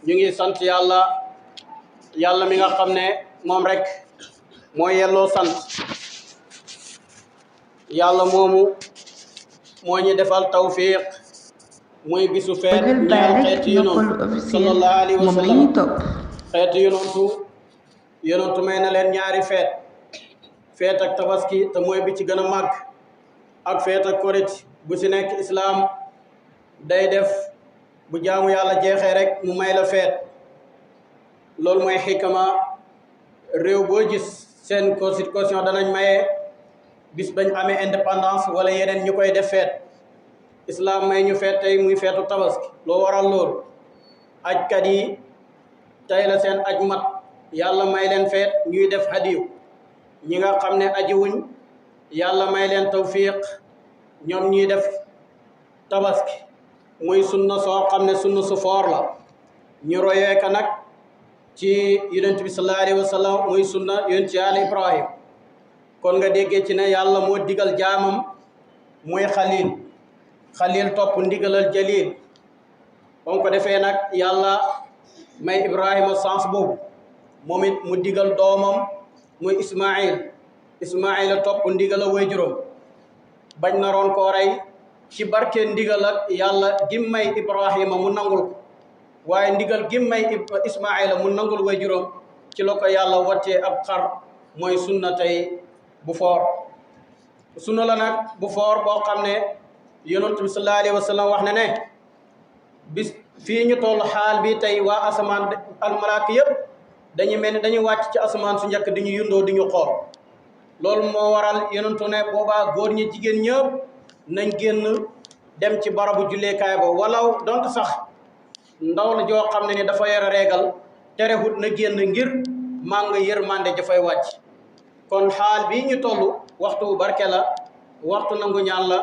ñu ngi sant yàlla mi nga xam ne moom rek mooy yelloo sant yàlla moomu moo ñu defal tawfiq muy bisu feet ñeel xeeti yonantu sallallahu alayhi wa sallam xeeti yonantu may na leen ñaari feet ak tabaski te mooy bi ci gën a màgg ak feet ak korite bu si nekk islaam day def bu jaamu yàlla jeexee rek mu may la feet loolu mooy xikama réew boo gis seen constitution danañ maye bis bañ amee indépendance wala yeneen ñu koy def feet islam may ñu feet tey muy feetu tabaski loo waral loolu ajkat yi tey la seen aj mat yàlla may leen feet ñuy def hadiyu ñi nga xam ne aji wuñ yàlla may leen tawfiq ñoom ñuy def tabaski muy sunna soo xam ne sunna su foor la ñu royee ka nag ci yonent bi sallallahu alayhi wa sallam muy sunna yonent yàlla Ibrahim kon nga déggee ci ne yàlla moo digal jaamam muy xalil topp ndigalal jalil ba mu ko defee nag yàlla may Ibrahima sens boobu moom it mu digal doomam muy Ismaila topp ndigal a waajuram bañ naroon koo rey ci barke ndigal ak yàlla gim may Ibrahima mu nangul ko waaye ndigal gim may Ismaila mu nangul waajuram ci la ko yàlla wattee ab xar mooy sunna tey bu foor sunna la nag bu foor boo xam ne yonent bi sallallahu alayhi wa sallam wax na ne bis fii ñu toll xaal bi tey waa asamaan almalaaka yëpp dañu mel ni dañuy wàcc ci asamaan su njëkk diñu yundoo di ñu xool loolu moo waral yonentu ne boobaa góor ñi jigéen ñëpp nañ génn dem ci barabu julleekaay ba walaw donc sax ndaw la joo xam ne ni dafa yara reegal terewut na génn ngir màng yërmande dafay wàcc kon xaal bii ñu toll waxtu bu barke la waxtu nangu ñaan la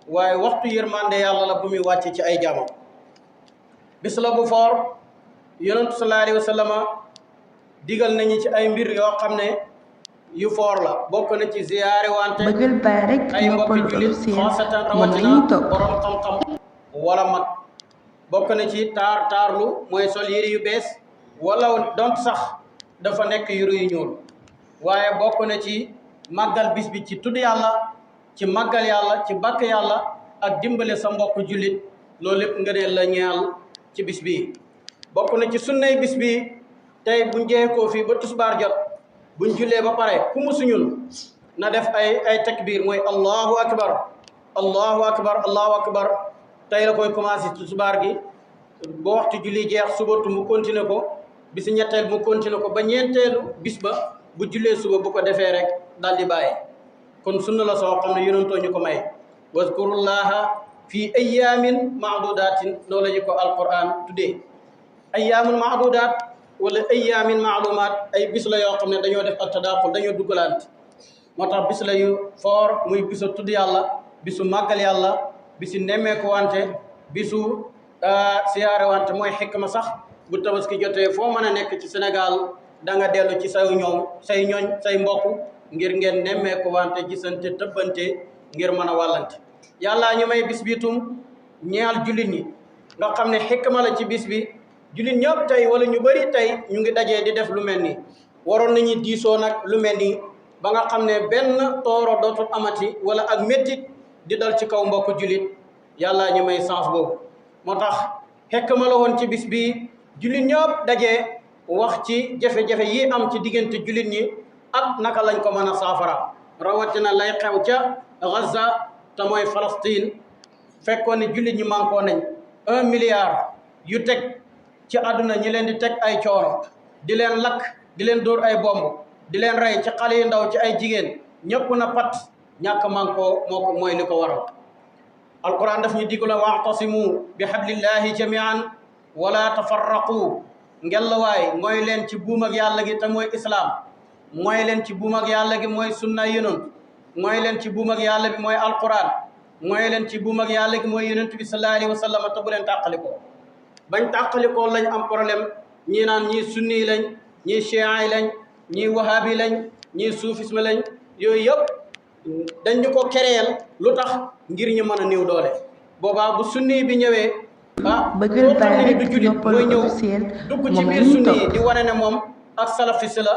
waaye waxtu yërmande yàlla la bu muy wàcc ci ay jaamam bis la bu foor yonentu sallallahu alayhi wa sallam digal nañu ci ay mbir yoo xam ne yu foor la bokk na ci ziyaare wante ay mbokki jullit xaasatan rawatina borom xam-xam wala mag bokk na ci taarlu mooy sol yëre yu bees wala donc sax dafa nekk yëre yu ñuul waaye bokk na ci màggal bis bi ci tudd yàlla ci màggal yàlla ci bàkk yàlla ak dimbale sa mbokk jullit loolu lépp ngëneel la ñeel ci bis bi bokk na ci sunnay bis bi tey buñ jeexee koo fii ba tusbaar jot buñ jullee ba pare ku mu suñul na def ay takbir mooy allahu akbar allahu akbar allahu akbar tey la koy commencé tusbaar gi ba waxtu julli jeex subatu mu continuer ko bisi ñetteel mu continuer ko ba ñeenteelu bis ba bu jullee suba bu ko defee rek daal di bàyyi kon sunna la soo xam ne yonentoo ñu ko may wazkurullaha fi ayyamin maadudatin loolu la ñu ko alquran tuddee ayyaamun maadudat wala ayyaamin maalumaat ay bis la yoo xam ne dañoo def ak tadaaxul dañoo duggalante moo tax bis la yu foor muy bisu tudd yàlla bisu màggal yàlla bisu nemmeeku wante bisu siyaare wante mooy xikma sax bu tabaski jotee foo mën a nekk ci Sénégal da nga dellu ci say ñooñ say mbokk ngir ngeen nemmeeku wante gisante tëbbante ngir mën a wàllante yàlla ñu may bis bi tum ñeel jullit ñi nga xam ne xikma la ci bis bi jullit ñëpp tey wala ñu bëri tey ñu ngi dajee di def lu mel nii waroon nañu diisoo nag lu mel nii ba nga xam ne benn tooro dootul amati wala ak méttit di dal ci kaw mbokk jullit yàlla ñu may sens boobu moo tax xikma la woon ci bis bi jullit ñëpp dajee wax ci jafe-jafe yi am ci diggante jullit ñi ak naka lañ ko mën a saafara rawatina lay xew ca Gaza te mooy Palestine fekkoon ne jullit ñi mànkoo nañ 1 milliard yu teg ci àdduna ñi leen di teg ay coono di leen lakk di leen dóor ay bomb di leen rey ci xale yu ndaw ci ay jigéen ñëpp na pat ñàkk mànkoo mooy li ko waral alquran daf ñu digla wa'tasimu bi hablillahi jami'an wala tafarraqu ngellawaay mooy leen ci buum ak yàlla gi te mooy islaam mooy leen ci buum ak yàlla gi mooy sunna yonent mooy leen ci buum ak yàlla bi mooy alquran mooy leen ci buum ak yàlla gi mooy yonent bi sallallahu alayhi wa sallam te bu leen tàqalikoo bañ tàqalikoo lañ am problème ñii naan ñii sunni lañ ñii chiites lañ ñii wahabi lañ ñii soufisme lañ yooyu yëpp dañ ñu ko créer lu tax ngir ñu mën a néew doole boobaa bu sunni bi ñëwee koo xam ne ni du jullit mooy ñëw dugg ci biir sunni yi di wane ne moom ak salafiste la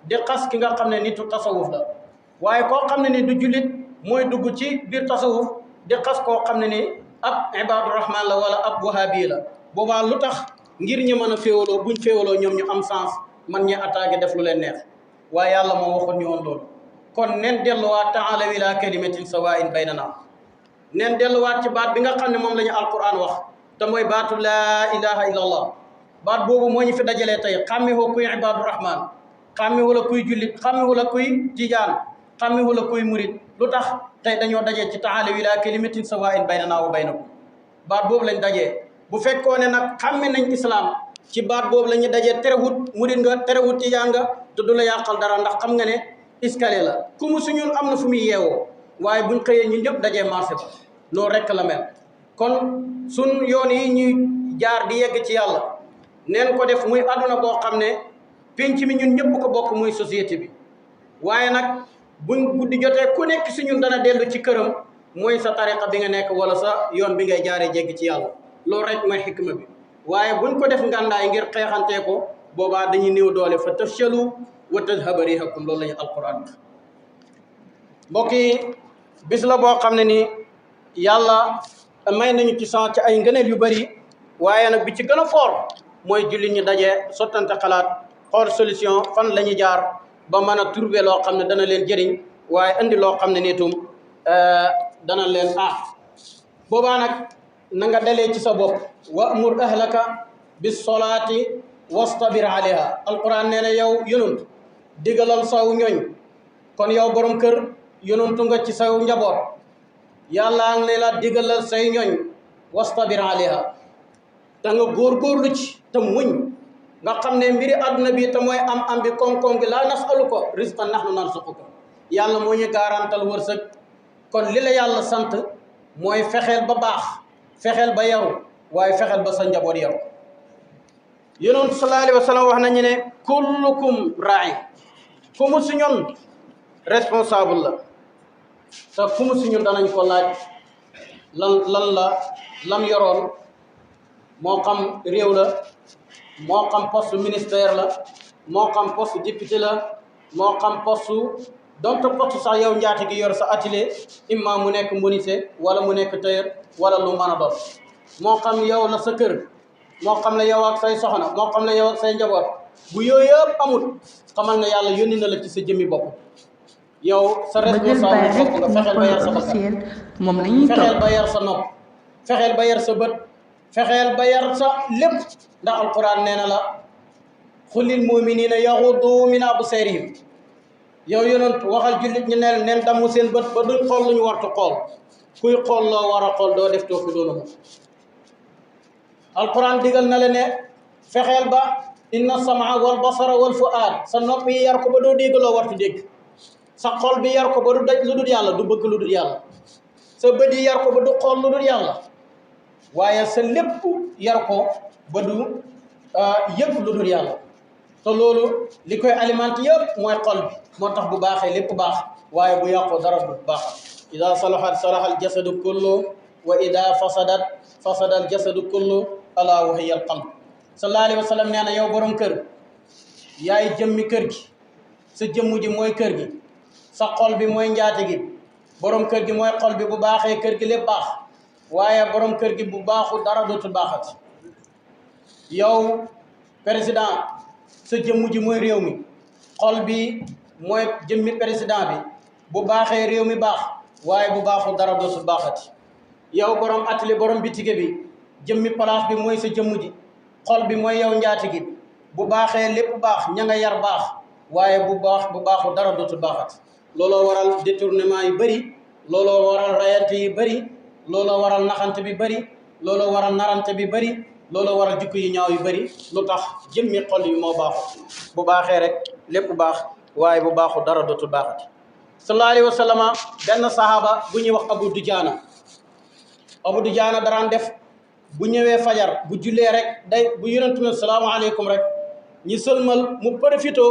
di xas ki nga xam ne nitu tasawuf la waaye koo xam ne ni du jullit mooy dugg ci biir tasawuf di xas koo xam ne ni ab ibaadu rahman la wala ab wahabi la boobaa lu tax ngir ñu mën a féewaloo buñ féewaloo ñoom ñu am sens man ñi attaqué def lu leen neex waaye yàlla moo waxoon ñu woon loolu kon nen delluwaat taalaw ila kalimatin sawaa'in baynana nen delluwaat ci baat bi nga xam ne moom la ñu alquran wax te mooy baatu laa ilaha illa allah baat boobu moo ñu fi dajalee tey xàmmiwoo kuy ibaadu rahman xàmmiwu la kuy jullit xàmmiwu la kuy tijaan xàmmiwu la kuy murit lu tax tey dañoo dajee ci taalaw ila kalimatin sawaa'in baynana wa baynakum baat boobu lañ dajee bu fekkoo ne nag xàmme nañ islam ci baat boobu la ñu dajee terewut murit nga terewut tijaan nga te du la yàqal dara ndax xam nga ne escalier la ku mu suñun am na fu muy yeewoo waaye buñ xëyee ñun ñëpp dajee marché ba loolu rekk la mel kon sun yoon yi ñuy jaar di yegg ci yàlla neen ko def muy àdduna boo xam ne penc mi ñun ñëpp ko bokk muy société bi waaye nag buñ guddi jotee ku nekk si ñun dana dellu ci këram mooy sa tariqa bi nga nekk wala sa yoon bi ngay jaaree jéggi ci yàlla loolu rek mooy xikma bi waaye buñ ko def ngàndaay ngir xeexantee ko boobaa dañuy néew doole fa tafshalu wa tadhaba riihukum loolu la ñu alquran bi mbokk yi bis la boo xam ne ni yàlla may nañu ci sant ci ay ngëneel yu bëri waaye nag bi ci gën a fort mooy jullit ñi daje sottante xalaat xool solution fan la ñu jaar ba mën a trouver loo xam ne dana leen jëriñ waaye indi loo xam ne niitum dana leen boobaa nag na nga dalee ci sa bopp wa amur ahlaka bis solaati wastabir alayha alquran nee na yow yonent digalal saw ñooñ kon yow borom kër yonentu nga ci saw njaboot yàlla ngi la digalal say ñooñ wastabir alayha te nga góorgóorlu ci te muñ nga xam ne mbiri àdduna bi te mooy am bi koom-koom gi laa nasalu ko rizqan nahnu narzuquka yàlla moo ñu garantal wërsëg kon li la yàlla sant mooy fexeel ba baax fexeel ba yaru waaye fexeel ba sa njaboot yaru yonent sallallahu alayhi wa sallam wax nañu ne kullukum ra'i ku mu si ñun responsable la te ku mu si ñun danañ ko laaj lam yoroon moo xam réew la moo xam poste ministère la moo xam poste député la moo xam poste donte poste sax yow njaati gi yor sa atelier imma mu nekk menuisier wala mu nekk tailleur wala lu mën a doon moo xam yow la sa kër moo xam ne yow ak say soxna moo xam ne yow ak say njaboot bu yooyu yëpp amul xamal ne yàlla yónni na la ci sa jëmmi bopp yow sa responsable bopp nga fexeel ba yar sa bakkan fexeel ba yar sa nopp fexeel ba yar sa bët fexeel ba yar sa lépp ndax alquran nee na la xulil muminina yaxudu min absarihim yow yonent waxal jullit ñi neen damm seen bët ba duñ xool lu ñu wartu xool kuy xool loo war a xool doo def toofi doonu mo alquran digal na la ne fexeel ba inna samaa wal basara wal fuaad sa nopp yi yar ko ba doo dégg loo wartu dégg sa xol bi yar ko ba du daj lu dul yàlla du bëgg lu dul yàlla sa bët yi yar ko ba du xool lu dul yàlla waaye sa lépp yar ko ba du yëpp lu dul yàlla te loolu li koy alimenté yëpp mooy xol bi moo tax bu baaxee lépp baax waaye bu yàqoo dara du baax ida salahat salaha al jasadu kullu wa ida fasada al jasadu kullu ala wa hiya al qalb sallallahu alayhi wa sallam nee na yow borom kër yaay jëmmi kër gi sa jëmm ji mooy kër gi sa xol bi mooy njaate gi borom kër gi mooy xol bi bu baaxee kër gi lépp baax waaye borom kër gi bu baaxul dara dootul baaxati yow président sa jëmm ji mooy réew mi xol bi mooy jëmmi président bi bu baaxee réew mi baax waaye bu baaxul dara dootul baaxati yow borom atelier borom bitige bi jëmmi place bi mooy sa jëmm ji xol bi mooy yow njaati gi bu baaxee lépp baax ña nga yar baax waaye bu baaxul dara dootul baaxati looloo waral détournement yu bëri looloo waral rayante yi bëri looloo waral naxante bi bëri looloo waral narante bi bëri looloo waral jikko yu ñaaw yu bëri lu tax jëmmi xol yi moo baaxul bu baaxee rek lépp baax waaye bu baaxul dara dootul baaxati sallallahu alayhi wa sallam benn sahaba bu ñuy wax Abu Dujaana daraan def bu ñëwee fajar bu jullee rek day bu yonentu ne salaamaaleykum rek ñi sëlmal mu profito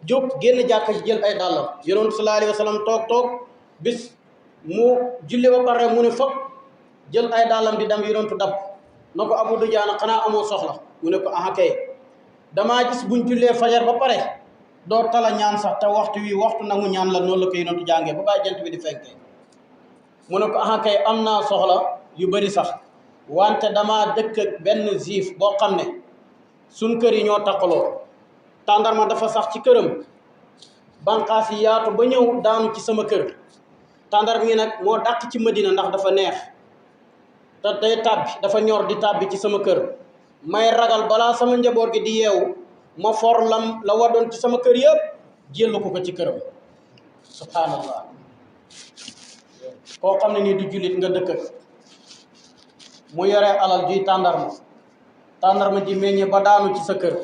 jóg génn jàkka ji jël ay dàllam yonentu sallallahu alayhi wa sallam toog bis mu julli ba pare mu ne fop jël ay dàllam di dem yonentu dab na ko Abu Dujaana xanaa amoo soxla mu ne ko aha kay damaa gis buñ jullee fajar ba pare doo tala ñaan sax te waxtu wi waxtu nangu ñaan la noonu la ko yonentu jàngee ba bàyyi jant bi di fenkee mu ne ko aha kay am naa soxla yu bari sax wante damaa dëkk ak benn juif boo xam ne suñ kër yi ñoo taqaloo tàndarma dafa sax ci këram banqaas yi yaatu ba ñëw daanu ci sama kër tàndarma yi nag moo dàq ci Madina ndax dafa neex te day tàbbi dafa ñor di tàbbi ci sama kër may ragal balaa sama njaboot gi di yeewu ma for la wadoon ci sama kër yëpp jël ko ci këram subhanallah koo xam ne nii du jullit nga dëkk mu yore alal juy tàndarma ji meññe ba daanu ci sa kër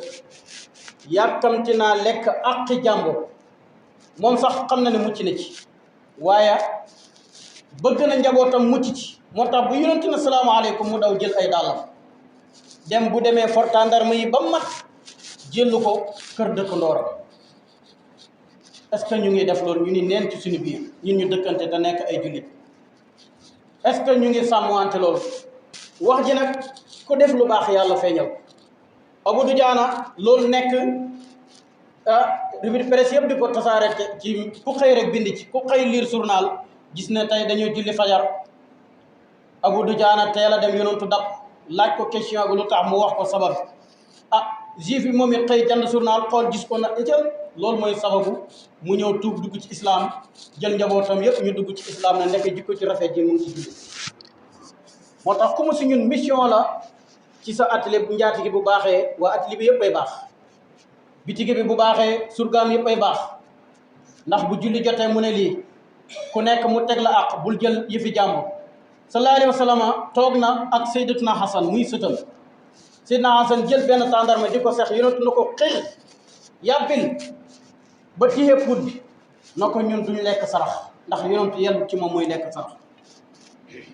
yàkkamti naa lekk àqi jàmbur moom sax xam na ne mucc na ci waaye bëgg na njabootam mucc ci moo tax bu yonent na salaamaaleykum mu daw jël ay dàllam dem bu demee for tàndarma yi ba mat jël ko kër dëkkandooram est-ce que ñu ngi def loolu ñu ni neen ci suñu biir ñun ñu dëkkante te nekk ay jullit est-ce que ñu ngi sàmmwante loolu wax ji nag ku def lu baax yàlla feeñal Abu Dujaana loolu nekk revue de presse yëpp di ko tasaare ci ku xëy rek bind ci ku xëy lire journal gis ne tey dañoo julli fajar Abu Dujaana teel a dem yonentu dab laaj ko question bi lu tax mu wax ko sabab juif yi moom it xëy jënd journal xool gis ko na jël loolu mooy sababu mu ñëw tuub dugg ci islam jël njabootam yëpp ñu dugg ci islam ne nekk jikko ci rafet ji mu ngi ci julli moo tax ku mu si ñun mission la ci sa atelier bu njaatige bu baaxee waa atelier bi yëpp ay baax bitige bi bu baaxee surgaam yëpp ay baax ndax bu julli jotee mu ne lii ku nekk mu teg la àq bul jël yëfi jàmbur sallallahu alayhi wa sallam toog na ak sayyidatuna Hasan muy sëtam Seydina Hasan jël benn tàndarma di ko sex yonentu na ko xëy yàbbil ba téye put bi na ko ñun duñu lekk sarax ndax yonentu yellu ci moom mooy lekk sarax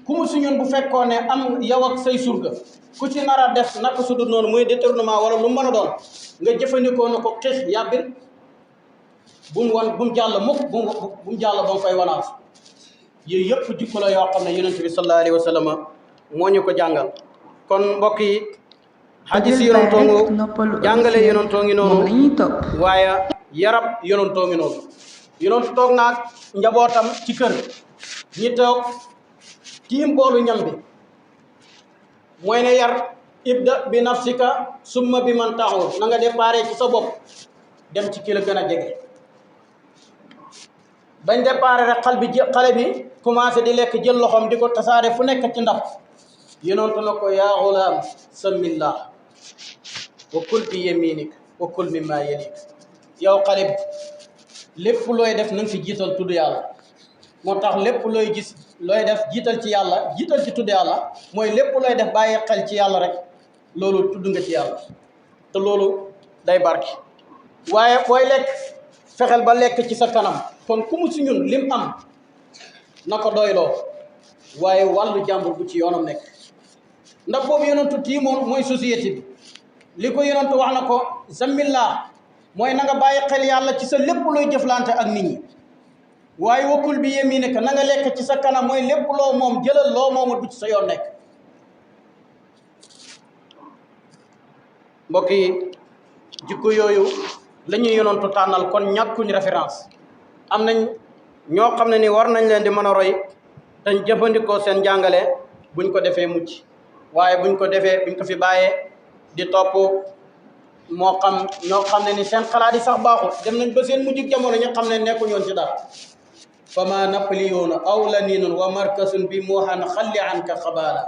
ku mu si ñun bu fekkoon ne am yow ak say surga ku ci nar a def naka su dul noonu mooy détournement wala lu mën a doon nga jëfandikoo na ko xeex yàbbil bu mu jàll mukk bu mu jàll ba mu fay wanaasu yooyu yëpp jikko la yoo xam ne yonent bi sallallahu alayhi wa sallam moo ñu ko jàngal kon mbokk yi hadis yonentoo ngi jàngale yonentoo ngi noonu waaye yarab yonentoo ngi noonu yonentu toog naag njabootam ci kër ñi toog tiim boolu ñam bi mooy ne yar ibda bi nafsika summa bi man taxul na nga déparé ci sa bopp dem ci ki la gën a jege bañ déparé rek xale bi commencé di lekk jël loxoom di ko tasaare fu nekk ci ndab yonentu na ko yaa xulaam samillah wa kul bi yaminik wa kul mimma yalik yow xale bi lépp looy def na nga fi jiital tudd yàlla moo tax lépp looy gis looy def jiital ci yàlla jiital ci tudd yàlla mooy lépp looy def bàyyi xel ci yàlla rek loolu tudd nga ci yàlla te loolu day barki waaye booy lekk fexeel ba lekk ci sa kanam kon ku mu si ñun lim am na ko doyloo waaye wàllu jàmbur bu ci yoonam nekk ndax boobu yonentu tiimoon mooy société bi li ko yonentu wax na ko zamillah mooy na nga bàyyi xel yàlla ci sa lépp looy jëflante ak nit ñi waaye wakul bi yaminika na nga lekk ci sa kanam mooy lépp loo moom jëlal loo moomut bu ci sa yoon nekk mbokk yi jikko yooyu la ñuy yonentu tànnal kon ñàkkuñ référence am nañ ñoo xam ne ni war nañ leen di mën a roy te jëfandikoo seen jàngale buñ ko defee mucc waaye buñ ko fi bàyyee di topp moo xam ñoo xam ne ni seen xalaat yi sax baaxul dem nañ ba seen mujjug jamono ñu xam ne nekkuñoon ci dara fama napoléon aw laninun wa markasun bi mooxan xalli an ka xabaala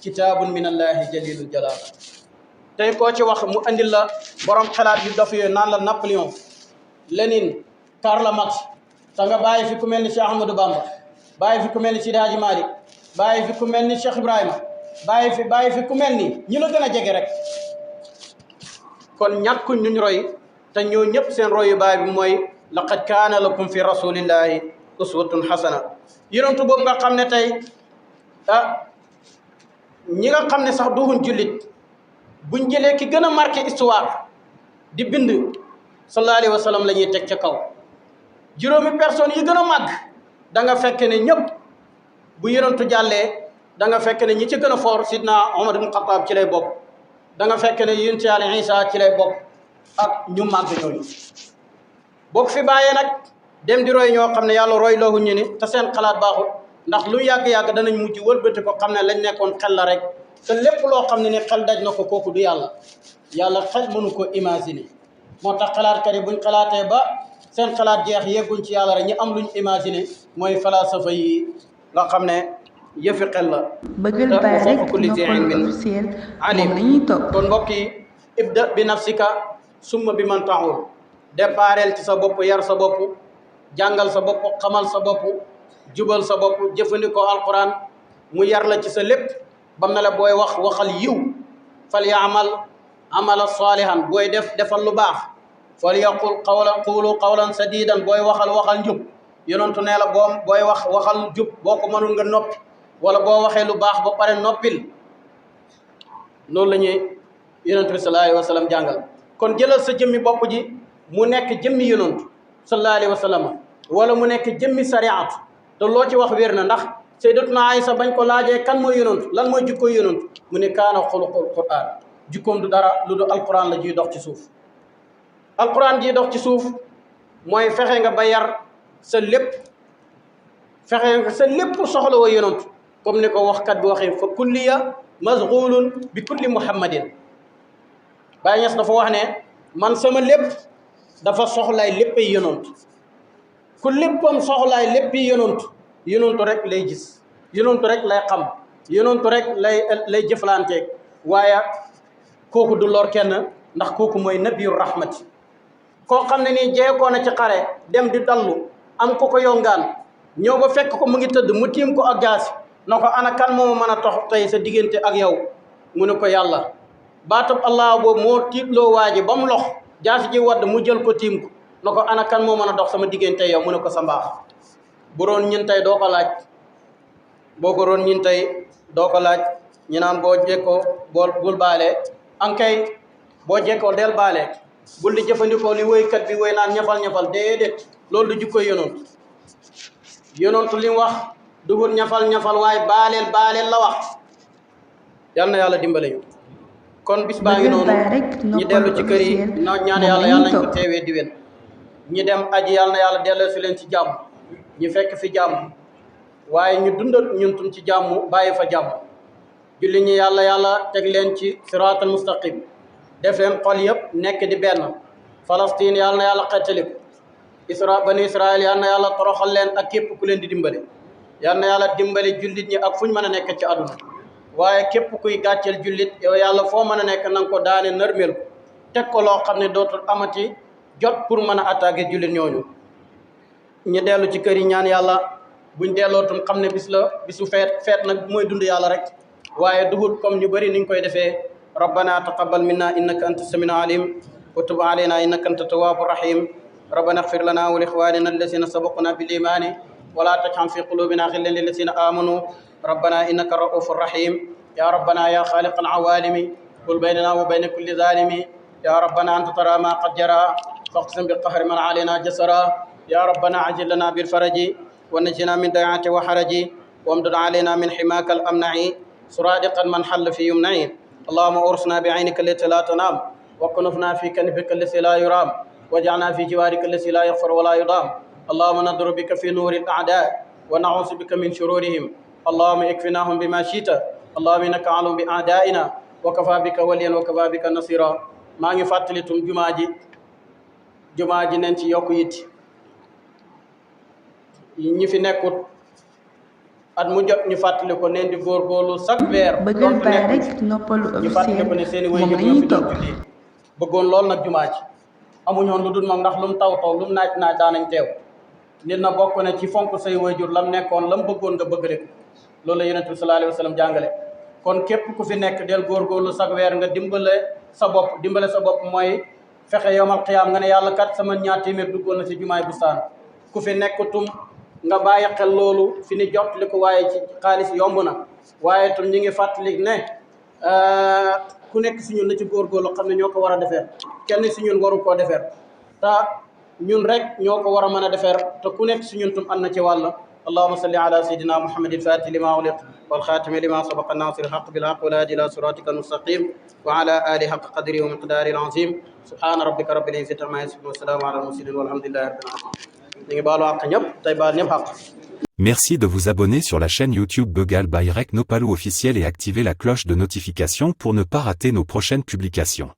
kitaabun min allahi jalilul jalal tey koo ci wax mu andil la borom xalaat yu dof yooyu naan la Napoléon Lénine Karl Marx te nga bàyyi fi ku mel ni Cheikh Ahmadou Bamba bàyyi fi ku mel ni Sidi Hadji Malick bàyyi fi ku mel ni Cheikh Ibrahima bàyyi fi ku mel ni ñi la gën a jege rek kon ñàkkuñ ñu roy te ñoo ñëpp seen royu baay bi mooy laqad kaana lakum fi rasulillahi uswatun hasana yonentu boobu nga xam ne tey ñi nga xam ne sax duhun jullit buñ jëlee ki gën a marqué histoire di bind sallallahu alayhi wa sallam la ñuy teg ca kaw juróomi personnes yi gën a màgg da nga fekk ne ñëpp bu yonentu jàllee da nga fekk ne ñi ci gën a foor sidna Omar ibn Khattab ci lay bokk da nga fekk ne yonent Yàlla Isa ci lay bokk ak ñu màgg ñooñu bokk fi bàyyee nag dem di roy ñoo xam ne yàlla roy loohu ñu ni te seen xalaat baaxul ndax lu yàgg-yàgg danañ mujj wëlbati ko xam ne lañ nekkoon xel la rek te lépp loo xam ne ni xel daj na ko kooku du yàlla yàlla xel mënu ko imaginer moo tax xalaatkat yi buñ xalaatee ba seen xalaat jeex yegguñ ci yàlla rek ñi am luñ imaginer mooy falasafa yi nga xam ne yëfi xel la bëggal Baay rek Noppal officiel moom la ñuy topp kon mbokk yi ibda bi nafsika summa bi man taxul dépareel ci sa bopp yar sa bopp jàngal sa bopp xamal sa bopp jubal sa bopp jëfandikoo alquran mu yar la ci sa lépp bam na la booy wax waxal yiw fal yaamal amala salihan booy defal lu baax fal yaqul qulu qawlan sadidan booy waxal njub yonentu nee la booy waxal jub boo ko mënul nga noppi wala boo waxee lu baax ba pare noppil loolu la ñuy yonent bi sallallahu alayhi wa sallam jàngal kon jëlal sa jëmmi bopp ji mu nekk jëmmi yonent sallallahu alayhi wa sallam wala mu nekk jëmmi sariatu te loo ci wax wér na ndax sayyidatuna Aysa bañ ko laajee kan mooy yonent lan mooy jikko yonent mu ne kaana xuluqul Qur'an jikkoom du dara lu du alquran la jiy dox ci suuf alquran jiy dox ci suuf mooy fexe nga ba yar sa lépp fexe nga sa lépp soxla wa yonent comme ni ko waxkat bi waxee fa kulliya mazghulun bi kulli muhammadin Baay Ñas dafa wax ne man sama lépp dafa soxlaay léppay yonent ku léppam soxlaay léppi yonent rek lay gis yonent rek lay xam yonent rek lay jëflanteeg waaye kooku du lor kenn ndax kooku mooy nabiyu rahmati koo xam ne nii jeekoo na ci xare dem di dallu am ko yongaan ñëw ba fekk ko mu ngi tëdd mu tiim ko ak jaasi na ko ana kan moo mën a tax tey sa diggante ak yow mu ne ko yàlla baatab allah boobu moo tiitloo waa ji ba mu lox jaasi ji wadd mu jël ko tiim ko na ko ana kan moo mën a dox sama diggante yow mu ne ko sa mbaax bu roon ñin tey doo ko laaj boo ko roon ñin tey doo ko laaj ñu naan boo jekkoo bul baale ankay boo jekkoo del baale bul di jëfandikoo li woykat bi woy naan ñafal déedéet loolu du jikkoy yonontu li mu wax duhul ñafal waaye baaleel la wax yal na yàlla dimbale ñu kon bis baa ngi noonu ñi dellu ci kër yi na ñaan yàlla nañ ko teewee diwen ñi dem aji yàlla na yàlla delloo si leen ci jàmm ñu fekk fi jàmm waaye ñu dundal ñun tum ci jàmm bàyyi fa jàmm julli ñi yàlla teg leen ci siraatal mustaqim def leen xol yëpp nekk di benn Palestine yàlla na yàlla xettaliku bani Israël yàlla na yàlla toroxal leen ak képp ku leen di dimbale yàlla na yàlla dimbale jullit ñi ak fuñ mën a nekk ci àdduna waaye képp kuy gàcceel jullit yow yàlla foo mën a nekk na nga ko daane nërmel ko teg ko loo xam ne dootul amati jot pour mën a attaquer jullit ñooñu ñu dellu ci kër yi ñaan yàlla buñ dellootum xam ne bisu feet nag mooy dund yàlla rek waaye duhul comme ñu bëri niñ koy defee rabbana taqabbal minna innaka anta samiul alim wa tub alayna innaka anta tawwabur rahim rabbana ighfir lana wa li ikhwanina alladhina sabaquna bil imani wa la taj'al fi qulubina ghillan lil ladhina amanu rabbana innaka ra'ufur rahim ya rabbana ya khaliqal awalimi qul baynana wa bayna kulli zalimi ya rabbana anta tara ma qad jara faqsim bi qahri man alayna jasara ya rabbana ajil lana bil faraji wa najina min dayati wa haraji wamdud alayna min himaka al amna'i suradiqan man halla fi yumna'i اللهم أرسنا بعينك التي لا تنام وكنفنا في كنفك الذي لا يرام واجعلنا في جوارك الذي لا يغفر ولا يضام اللهم نضر بك في نور الأعداء ونعوذ بك من شرورهم اللهم اكفناهم بما شئت اللهم إنك أعلم بأعدائنا وكفى بك وليا وكفى بك نصيرا ما ngi fàttalitum jumaa ji nañ ci yokk it ñi fi nekkut at mu jot ñu fàttali ko neen di góorgóorlu chaque weer bëggal Baay rek Noppalu ñu fàttali ko ne seeni waajur ñoo fi doon julli bëggoon lool nag jumaa ji amuñoon lu dul moom ndax lu mu taw lu mu naaj daanañ teew nit na bokk na ci fonk say waajur lam nekkoon lam bëggoon nga bëggale ko loolu la yonent bi sallallahu alayhi wa sallam jàngale kon képp ku fi nekk del góorgóorlu chaque weer nga dimbale sa bopp mooy fexe yowmal qiyaam nga ne yàlla kat sama ñaar téeméer duggoon na si jumaay bustaan ku fi nekkutum nga bàyyi xel loolu fi ni jottali ko waaye ci xaalis yomb na waaye tam ñi ngi fàttali ne ku nekk si ñun na ci góorgóorlu xam ne ñoo ko war a defeer kenn si ñun waru koo defeer te ñun rek ñoo ko war a mën a defeer te ku nekk si ñun tum am na ci wàll اللهم صل على سيدنا محمد الفاتح لما أغلق والخاتم لما سبق الناصر الحق بالحق والهادي إلى صراطك المستقيم وعلى آله حق قدره ومقداره العظيم سبحان ربك رب العزة عما يصفون والسلام على المرسلين والحمد لله رب العالمين. Merci de vous abonner sur la chaîne YouTube Begal by Rek Nopalou officiel et activer la cloche de notification pour ne pas rater nos prochaines publications.